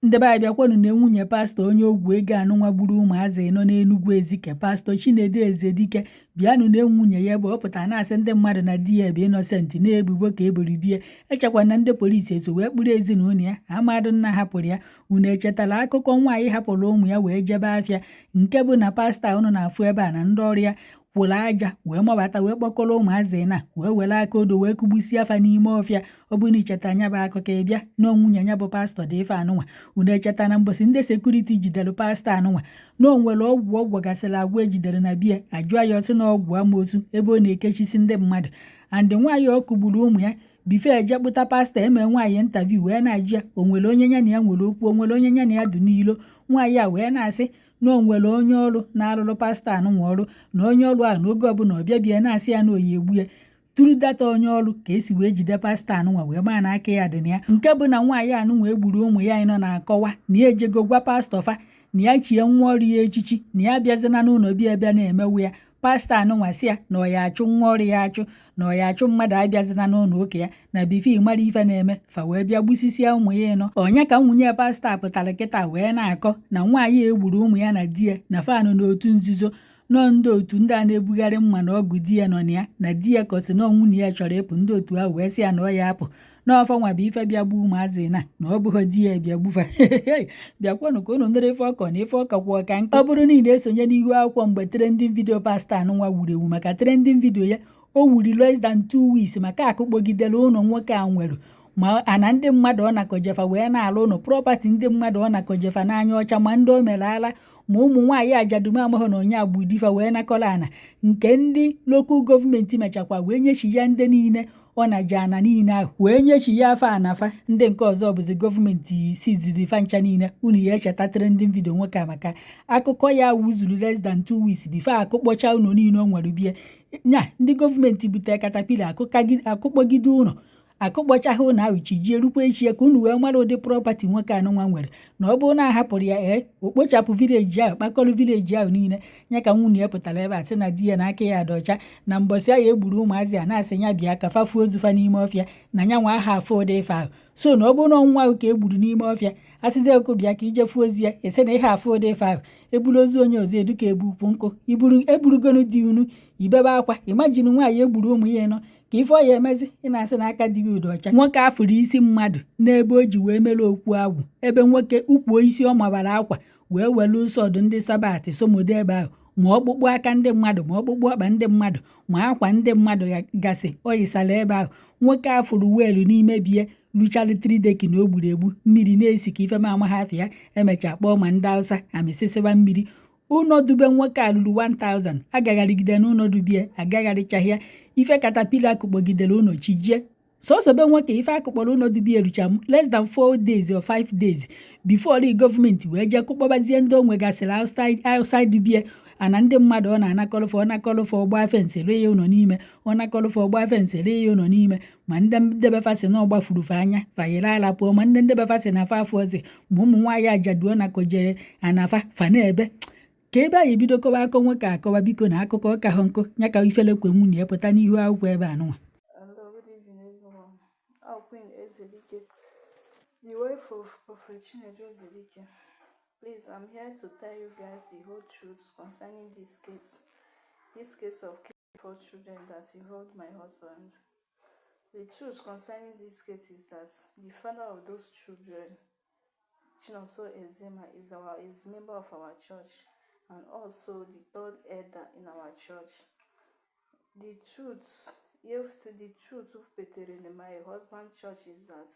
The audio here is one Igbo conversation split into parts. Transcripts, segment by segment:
Ndị be anyị, bịakwanụ na nwunye pastọ onye ogwu ego anụnwa gburu ụmụazị nọ n'Enugwu Ezike, Pastọ Chinedu Ezedike. Bịanụ na nwunye ya bụ ọ pụtara na-asị ndị mmadụ na di ya bụ innocent, na-ebubo ka ebori di ya. Echekwa na ndị polisi eso wee kpụrụ ezinụlọ ya amadụ nna hapụrụ ya. Unu echetala akụkọ nwaanyị hapụrụ ụmụ ya wee jebe afịa, nke bụ na pastọ unu na-afụ ebe a na ndị ọrụ ya kwụrụ aja wee mabata, wee kpọkọrọ ụmụazị na wee were aka odo wee kụgbusie afa n'ime ọfịa? Ọ bụ na icheta anya bụ akụkọ, ịbịa na nwunye ya bụ pastọ dị ife anụnwa. Unu echeta na mbọsị ndị security jidere pastọ anụnwa, na o nwere ọgwụ ọ gwọgasịrị agwọ ejidere na bia? Ajụọ ya, ọsị na ọgwụ amoosu ebe ọ na-ekechisi ndị mmadụ. And nwaanyị ọ kụgburu ụmụ ya before eje kpụta pastọ, eme nwaanyị interview wee na-ajụ ya o nwere onye ya na ya nwere okwu, o nwere onye ya na ya dị n'ilo. Nwaanyị a wee na-asị na o nwere onye ọrụ na-arụrụ pastọ anụnwa ọrụ, na onye ọrụ ahụ n'oge ọbụla ọ bịa bịa na-asị ya na oyi egbu ya. Tụrụ data onye ọrụ ka esi wee jide pastọ anụnwa, wee maa na aka ya dị na ya. Nke bụ na nwaanyị anụnwa egburu ụmụ ya nọ na-akọwa na ya ejego gwa pastọ fa na ya chie nwa ọrụ ya echichi, na ya abịazina n'ụlọ bịa bịa na-emewu ya. Pastọ anụnwa sị ya na ọ ya achụ nwa ọrụ ya achụ, na ọ ya achụ mmadụ abịazina n'ụlọ ụka ya, na before mara ife na-eme, fa wee bịa gbusisia ụmụ ya ịnọ. Onye ka nwunye pastọ a pụtara kịta wee na-akọ na nwaanyị egburu ụmụ ya na di ya na fanụ n'otu nzuzo nọọ, ndị otu ndị a na-ebugharị mma na ọgụ di ya nọ na ya, na di ya kọsị na nwunye ya chọrọ ịpụ. Ndị otu ahụ wee sị ya na ọ ya apụ n'ọfọ nwa bụ ife bịa gbuo ụmụazị, na ọ bụghị di ya bịa gbufa. Bịakwanụ ka unu nụrụ ife ọkọ na ife ọkọ kwuo ka nkụ. Ọ bụrụ na ị na-esonye n'ihu akwụkwọ mgbe trending video pastọ anụnwa wuru ewu, maka trending video ya o wuri less than 2 weeks, maka akụkpọgidere ụlọ nwoke a nwere, ma ana ndị mmadụ ọ nakọjefa wee na-alụ ụlọ, property ndị mmadụ ọ nakọjefa n'anya ọcha, ma ndị o mere ala, ma ụmụ nwaanyị ajadum amaghị na onye agbụ difa wee nakọrọ ana nke ndị local government, mechakwa wee nyechi ya ndị niile ọ na ji ana niile ahụ, wee nyechi ya afa anafa. Ndị nke ọzọ bụzi gọọmenti siziri fa ncha niile. Unu ya echeta trending video nwoke a, maka akụkọ ya wuzuru less than 2 weeks before akụkpọcha ụlọ niile o nwere bie nya. Ndị gọọmenti butere caterpillar akụkpọgide ụlọ, akụkpọchaghị ụlọ ahụ chijie rukwa echi ya, ka unu wee mara ụdị property nwoke anụnwa nwere. Na ọ bụrụ na a hapụrụ ya, ee, o kpochapụ village ahụ, kpakọrọ village ahụ niile. Ya ka nwunye ya pụtara ebe a sị na di ya na aka ya dị ọcha, na mbọsị ahụ egburu ụmụazị a na-asị ya bịa ka fafuo ozu fa n'ime ọfịa, na ya nwa aha afọ ụdị ife ahụ. So na ọ bụrụ na ọnwa ahụ ka e gburu n'ime ọfịa, asịzi ọkụ bịa ka ije fuo ozu ya, esi na ihe afụ ụdị ife ahụ. Eburu ozu onye ọzọ edu ka ebu ukwu nkụ iburu eburugonu di unu ibebe akwa. Imagine nwaanyị egburu ụmụ ya nọ ka ife ọ ya emezi, ị na-asị na aka dị gị ụdị ọcha. Nwoke afụrụ isi mmadụ n'ebe o ji wee mere okwu agwụ, ebe nwoke ukwu isi ọ mabara akwa wee were ụsọdụ ndị Sabbath somodo ebe ahụ, ma ọkpụkpụ aka ndị mmadụ, ma ọkpụkpụ ọkpa ndị mmadụ, ma akwa ndị mmadụ gasị ọ yisara ebe ahụ. Nwoke afụrụ weelu n'ime bie luchalụ trideki na o gburu egbu mmiri na-esi ka ife ma amaghị afọ ya. Emechaa kpọọ ma ndị Hausa amịsịsịba mmiri. Ụlọ dube nwoke a lụrụ 1000 agagharịgide n'ụlọ dubie, agagharịchaghị ya. Ife caterpillar kụkpọgidere ụlọ chijie sọsọ be nwoke. Ife akụkpọrọ ụlọ dubie rucha less than 4 days or 5 days before gọọmenti wee jee kụkpọbazie ndị o nwegasịrị outside dubie. Ana ndị mmadụ ọ na-anakọrọfa, ọ nakọrọfa, ọgba fence ree ya ụlọ n'ime, ọ nakọrọfa, ọgba fence ree ya ụlọ n'ime. Ma ndị ndebefa si na ọ gbafurufe anya fanyere ala pụọ, ma ndị ndebefa si na fa afọ ọzi, ma ụmụ nwaanyị ajaduo na koje anafa fa na-ebe ka ebe anyị ebido kọwa akọ nwoke akọwa. Biko, na akụkọ ọka hụ nkụ ya ka ifelekwe nwunye ya pụta n'ihu akwụkwọ ebe a nụnwa. Hello, good evening, everyone. I'm Queen Ezedike, the wife of Prophet Chinedu Ezedike. Please, I'm here to tell you guys the whole truth concerning this case. This case of killing four children that involved my husband. The truth concerning this case is that the father of those children, Chinonso Ezema, is member of our church and also the third elder in our church. The truth, if to the truth petere in my husband church is that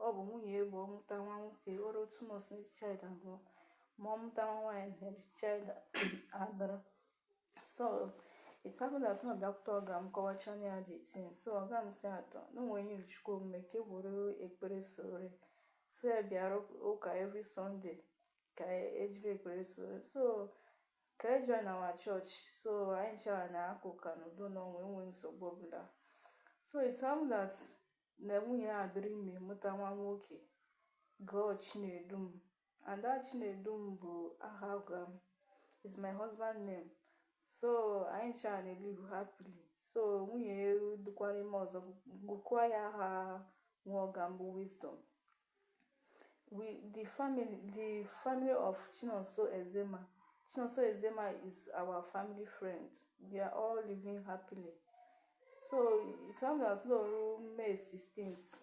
ọ bụ nwunye egbe ọ mụta nwa nwoke, o ruo 2 months the child anwụọ, ma ọ mụta nwa nwaanyị, the child adara. So it happened that ọ bịakwute ọga m kọwachana ya the thing. So ọga m sị atọ na o nwere ihe Chukwu omume ka e were ekpere sore, so ya bịara ụka every Sunday ka ejiri ekpere sore, so ka e join our church. So anyị ncha na-aka ụka n'udo na ọnwa enweghị nsogbu ọbụla. So it happened that na nwunye ya dịrị ime, mụta nwa nwoke, gụọ Chinedum, and that Chinedum bụ aha ọga m, is my husband name. So anyị ncha na-elive happily. So nwunye ya dịkwara ime ọzọ, gụkwa ya aha nwa ọga m bụ Wisdom. We the family of Chinonso Ezema. Chinonso Ezema is our family friend. We are all living happily. So it happened as no May 16th.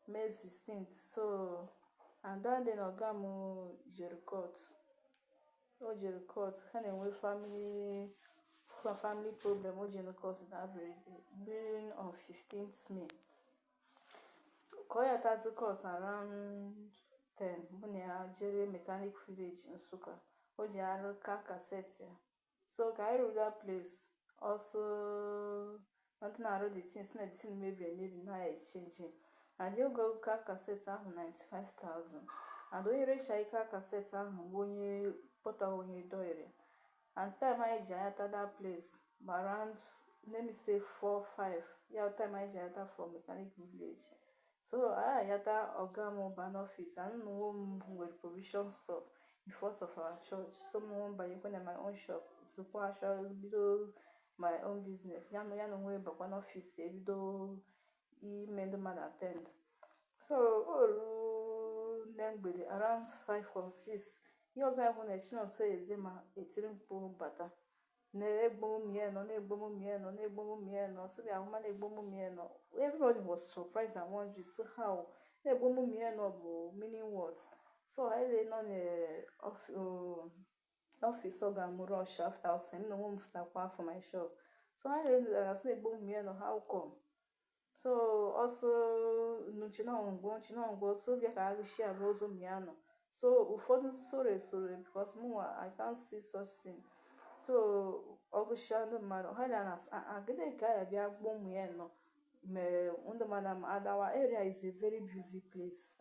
May 16th. So and that day oga m jere court. O jere court. Ha na-enwe family problem. O jere court that very day, being on 15th May. Ka ọ yatazi court around 10, mụ na ya jere Mechanic Village, Nsụka. O ji arụ car cassette ya. So ka anyị ruru that place, also ndị na-arụ the thing si na the thing mebiri emebi na ya echange, and ego car cassette ahụ 95,000, and onye recha car cassette ahụ bụ onye kpọta onye doire. And time anyị ji ayata that place ma around, let me say, 4 5 ya, time anyị ji ayata from Mechanic Village. So anyị ayata, ọga m ba n'office, and nnuwo m nwere provision store in front of our church. So m banyekwa na my own shop, zụkwa ahịa, bido my own business. Ya na onwe bakwa n'office, ebido ime ndị mmadụ attend. So o ruo na mgbede around 5 or 6, ihe ọzọ anyị hụ na Chinonso Ezema etiri mkpu bata na-egbo ụmụ ya nọ, na-egbo ụmụ ya nọ, na-egbo ụmụ ya nọ. So bịa ahụma na-egbo ụmụ ya nọ. Everybody was surprised and wondering, so how na-egbo ụmụ ya nọ bụ meaning what? So anyị nọ n'office ọ ga-amụ rush after us. M na onwe m fụtakwa for my shop. So anyị asị na-egbo ụmụ ya nọ, how come? So ọsọ nchinongwo nchinongwo so bịa ka agụshi abụ ozu ụmụ ya nọ. So ụfọdụ soro esoro because mụnwa, I can't see such thing. So ọgụsịa ndị mmadụ ha na gịnị ka ya bịa gbuo ụmụ ya nọ mee ndị mmadụ ama. And our area is a very busy place.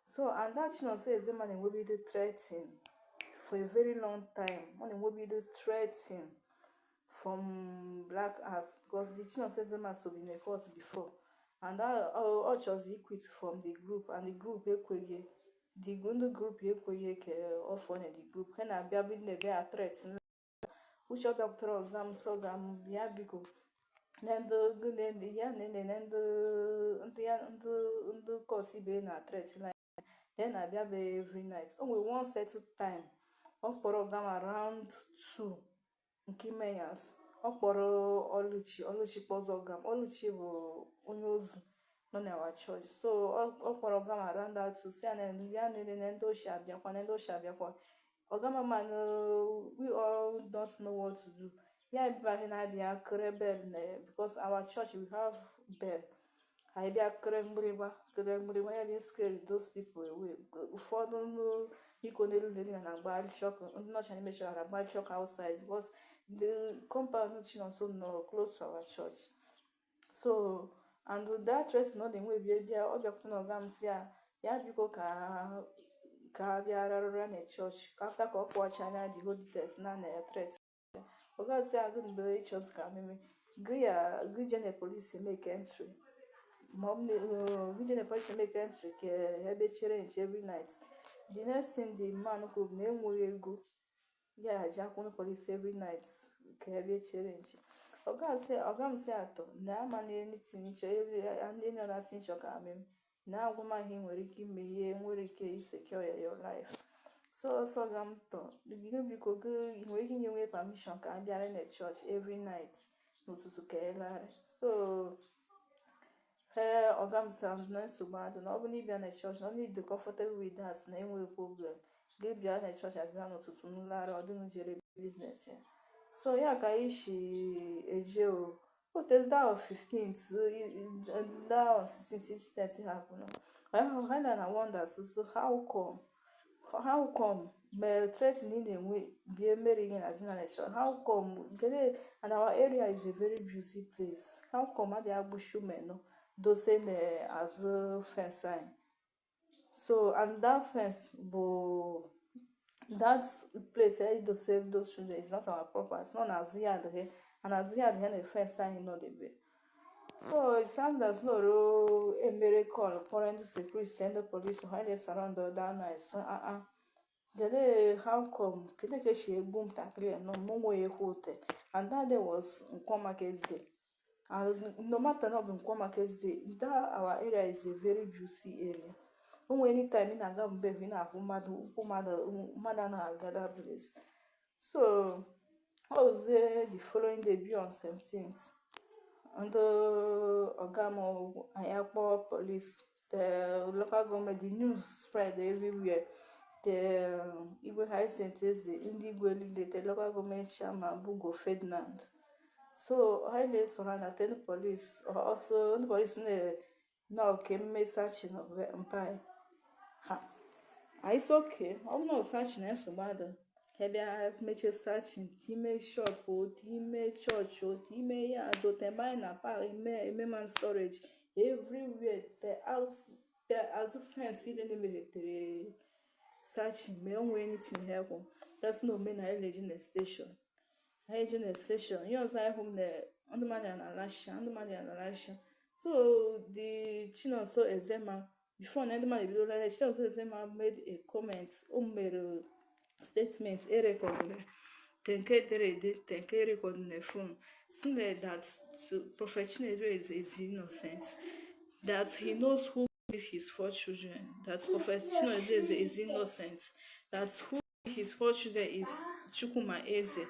So and that Chinonso Ezema na-enwebido threatening for a very long time. Ọ na-enwebido threatening from Black Axe because the Chinonso Ezema so been in court before, and ọ chọzi quit from the group, and the group ekweghị, the ndị group ekweghị ka ọ fọ na the group. Ha na-abịa bido na-ebe ya threaten uche. Ọ bịakwutere ọga m, sị ọga m ya biko na ndị ya na na ndị ya ndị court ibe na threat line. Then na-abịa be every night. O nwere one settled time ọ kpọrọ ọga m around 2 nke imenyas. Ọ kpọrọ Oluchi. Oluchi kpọzọ ọga m. Oluchi bụ onye ozu nọ na our church. So ọ kpọrọ ọga m around that 2, si ya na ya nile na ndị ochie abịakwa, na ndị ochie abịakwa. Ọga m man, we all don't know what to do. Ya bịa na-abịa kere bell na because our church, we have bell. Anyị bịa kere mgbịrịgba, kere mgbịrịgba, ya bịa scare those people away. Ụfọdụ iko n'elu n'elu na na-agba chọk, ndị nọcha n'ime chọọchị na-agba chọk outside because the compound Chinonso nọ close to our church. So and that threat na ọ na-enwe bịa bịa, ọ bịakwute na ọga m, si ya ya biko ka bịa rarụra na chọọchị after ka ọ kpọcha anya the whole details na threat. Ọga sị ya gị mgbe ị chọzi ka meme gị ya gị jee na police make entry, ma ọ bụ gị jee na police make entry ka ebe chere nche every night. The next thing the man kwuru bụ na enweghị ego ya ji akwụnụ police every night ka ebe chere nche. Ọga m sị atọ na ama na anything ịchọ, any other thing ịchọ ka meme na agwụmahịa nwere ike ime ihe nwere ike isecure your life. So ọsọ ga m tọ gị biko, gị nwere ike inye nwe permission ka a bịara na church every night n'ụtụtụ ka elarị. So ee, ọga m sị na nsogbu adị, na ọ bụ na ịbịa na church, na ọ na ịdị comfortable with that, na enweghị problem, gị bịa na church azịza n'ụtụtụ nlarị ọdịnụ jere business ya. So ya ka anyị si eje o otezi that on 15th, that on 16th incident happen. Ha na wonder, so how come ma threatening ị na-enwe bie mmeri gị na zina na church? How come? Gede, and our area is a very busy place. How come abịa gbushi ụmụ dose n'azụ fence anyị? So and that fence bụ that place anyị dose those children is not our property. Nọ n'azụ yard ha, and azụ yard ha na fence anyị nọdebe. So Sanders nọrọ emere call kpọrọ ndị security, ndị police. Ha dey surround that night, sị ah ah, kedu how come, kedu ka esi egbu ntakịrị a nọ mụ nwe ekwu ute? And that day was Nkwo market day, and no matter na ọ bụ Nkwo market day, that our area is a very busy area. O nwere anytime ị na-aga mgbe ị na-ahụ mmadụ, ụkwụ mmadụ, mmadụ anaghị aga that place. So ọ wụzie the following day, be on 17th, ndị ọga m anyị akpọọ police, the local government, the news spread everywhere. The Igwe Hyacinth Eze, ndị Igwe niile, the local government chairman bụ Ugo Ferdinand, so ha na-esoro na ten police also. Ndị police na ka emme searching mpa anyị. Ha anyị sị okay, ọ bụrụ na searching na nsogbu adị. Ha bịa mechie searching n'ime shop, n'ime chọọchị, n'ime yard, ebe anyị na park, ime ime man storage, everywhere, the house, the azụ fence ile na-emeghetere searching ma enwe anything. Ha kwu that's na omenala eji na station, ha eje na station. Ihe ọzọ anyị hụ na ndị mmadụ ya na-alasha, ndị mmadụ ya na-alasha. So the Chinonso Ezema, before na ndị mmadụ ebidola, Chinonso Ezema made a comment. O mere statement e recordụrụ, te nke edere ede, te nke e recordụrụ na phone, si na that Prophet Chinedu is innocent, that he knows who killed his four children, that Prophet Chinedu is innocent, that who his four children is Chukwuma Eze.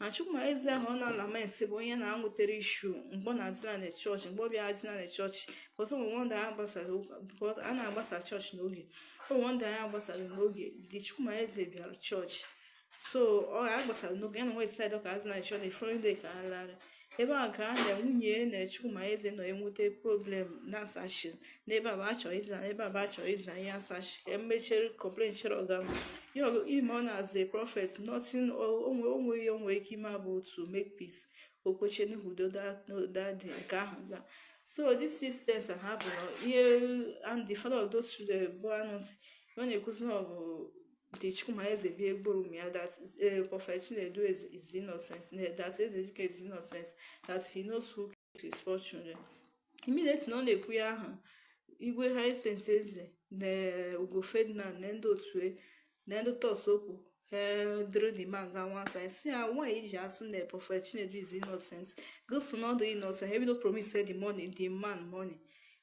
Na Chukwuma Eze ahụ ọ na-lament bụ onye na-anwụtere issue mgbe ọ na-adịna na chọọchị, mgbe ọ bịa adịna na chọọchị, because ụmụ nwanda ya gbasara ụka, because a na-agbasa chọọchị n'oge. Ụmụ nwanda ya gbasara n'oge dị Chukwuma Eze bịara chọọchị, so ọ ya gbasara n'oge ya na nwa decide ka azị na chọọchị. The following day ka a lara ebe a ka a na nwunye na Chukwuma Eze nọ enweta problem na asachi n'ebe a bụ achọ ịza, n'ebe a bụ achọ ịza ihe asachi. Emechere complain chere ọga m ime ọ na-aza a prophet, nothing. Onwe onwe ihe o nwere ike ime bụ to make peace, okweche n'udo that day nke ahụ ga. So this incident happen ihe, and the father of those children bụ anụ ntị ọ na-ekwuzi na ọ bụ the Chukwuma Eze bịa egburu m ya, that Prophet Chinedu is innocent, that Ezedike is innocent, that he knows who killed his four children. Immediately na ọ na-ekwu ya ahụ, Igwe Hyacinth Eze na Ugo Ferdinand na ndị otu na ndị tọsokwu ha dịrị the man ga one side, si ya, why iji asị na Prophet Chinedu is innocent? Gosi na ọ dị innocent. Ha bido promise the money, the man money.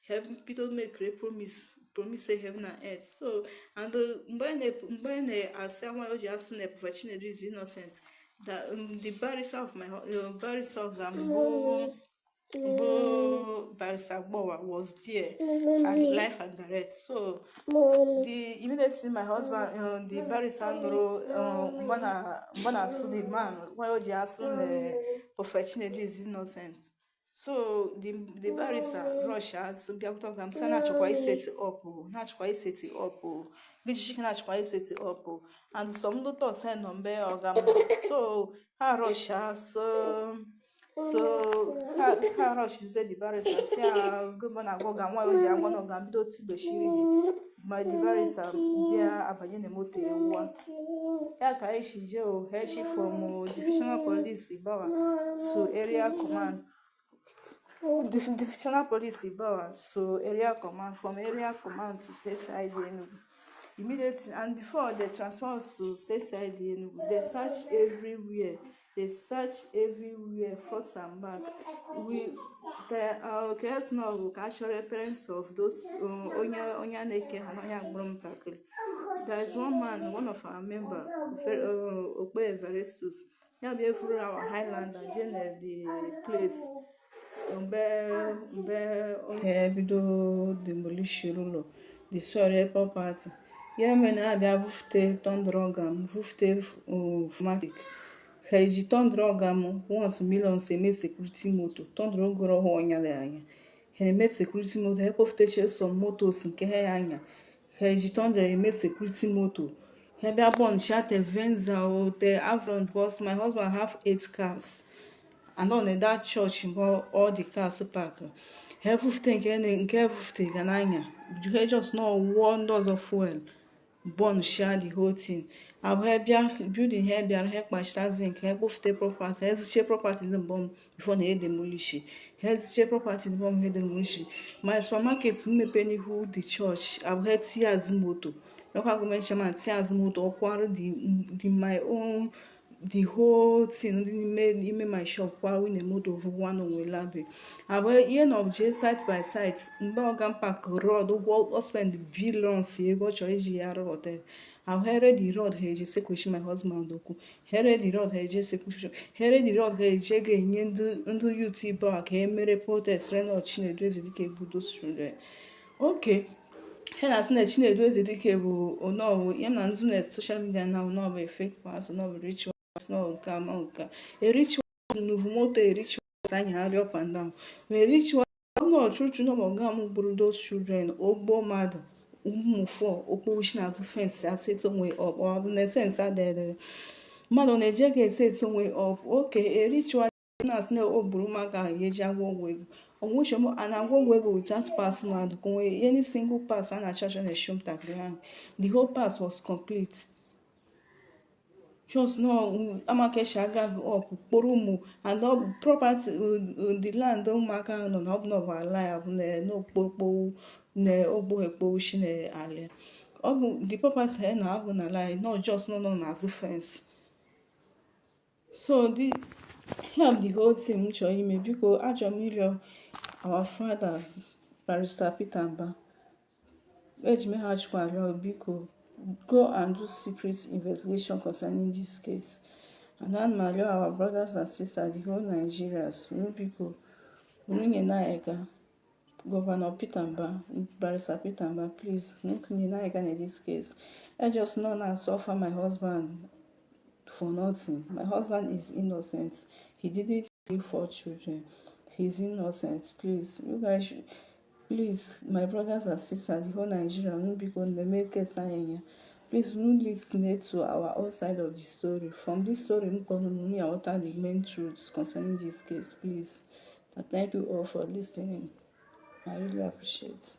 Ha bido make promise, promise heaven and earth. So and mgbe anyị na-asị nwaanyị o ji asị na Prophet Chinedu is innocent, that the barrister of my barrister of bụ Barrister Gbowa was there and live and direct. So the immediately my husband, the barrister nụrụ mgbe na-asị the man why o ji asị na Prophet Chinedu is innocent, so the barrister rush azụ bịakwute ọga m sị na-achọkwa iset up, na-achọkwa iset up gịjiji, na-achọkwa iset up, and some ndị thugs nọ mgbe ọga m. So ha rush, so ha rushizie the barrister, si ya gọvanọ agwa ọga nwa o ji agwa na ọga bido tigbechiri ihe ma the barrister bịa abanye na moto ewua ya ka anyị si jee o ha shi from divisional police Ibawa to area command, divisional police Ibawa to area command, from area command to CID Enugu immediately. And before they transfer to CID Enugu, they search everywhere, they search everywhere, front and back. We the ka esi na ọ bụ ka a chọrọ parents of those onye a na-eke ha na onye agbụrụ ntakịrị. There is one man, one of our member, Okpe Everestus, ya bịa efuru our Highlander jee na the place mgbe ha ebido demolish ụlọ, destroy property. Ya mere na abịa vufute Tundra ọga m, vufute 4MATIC. Ha eji Tundra ọga m once millions eme security moto. Tundra ogoro ọhụụ ọnyala anya ha eme security moto. Ha kpọfuteche some motos nke ha ya anya, ha eji Tundra eme security moto. Ha bịa burn te Venza o te Avalon, because my husband have eight cars and on that church mgbe all the cars park. Ha vufute nke vufute ga n'anya, ha just nọ wụọ ndị ọzọ fuel, burn share the whole thing. Abụ ha bịa building, ha bịara ha kpachitazi nke ha kpofute property, ha eziche property ndị mbọ before na demolish. Ha eziche property ndị mbọ, ha demolish my supermarket mmepe n'ihu the church. Abụ ha tinye azụ moto, local government chairman tinye azụ moto ọkwarụ the my own The whole thing ndị n'ime ime my shop kwa nwunye moto vụwa n'onwe labe abụ ihe na jee site by site mgbe ọ ga park rod ụgwọ ọ spend billions ego ọ chọrọ iji ya arụ hotel ahụere the rod ha eji sekwuchi my husband okwu here the rod ha eji sekwuchi here the rod ha eji ga-enye ndị youth ibe a ka e mere protest reno Chinedu Ezedike bụ those children. Okay, ha na-asị na Chinedu Ezedike bụ onowu ya na nzu na social media na onowu a fake pastor, onowu rituals, no nke ama nke a ritual nuvu moto a ritual anyagharị up and down wee ritual no true true no ọga m gburu those children ogbo mmadụ ụmụ four okpowuchi n'azụ fence asịtụ onwe up ọ bụ na sense adịghị mmadụ na-eje ga-ese esi onwe up. Okay, a ritual na-asị na o gburu ụmụaka ahụ ya eji agwọ ọgwụ ego onwuche a na-agwọ ọgwụ ego without pass mmadụ ka onwe any single pass a na-achọ achọ na-eshi ụmụntakịrị ahụ. The whole pass was complete, just no amaka eshi aga up kpọrọ ụmụ and ọ property, the land ụmụaka ahụ nọ na ọ bụ na ọ bụ ala ya bụ na n'okpokpo na ogbo ekpowushi na ala ọ bụ the property ha na-abụ na ala ya not just nọ n'azụ fence. So the help the whole team m chọrọ ime, biko, achọrọ m ịrịọ our father, Barrister Peter Mba, eji m ha chukwu arịọ, biko, go and do secret investigation concerning this case. And ana m arịọ our brothers and sisters, the whole Nigerians, unu biko unu nye na aka Governor Peter Mba, Barrister Peter Mba, please, unu nye na aka na this case. I just no na suffer my husband for nothing. My husband is innocent. He didn't kill four children. He's innocent. Please, you guys should, please, my brothers and sisters, the whole Nigeria, unu biko na-eme case anyị ya. Please, unu listen to our own side of the story. From this story, m kọrọ unu ya ghọta the main truth concerning this case, please. And thank you all for listening. I really appreciate.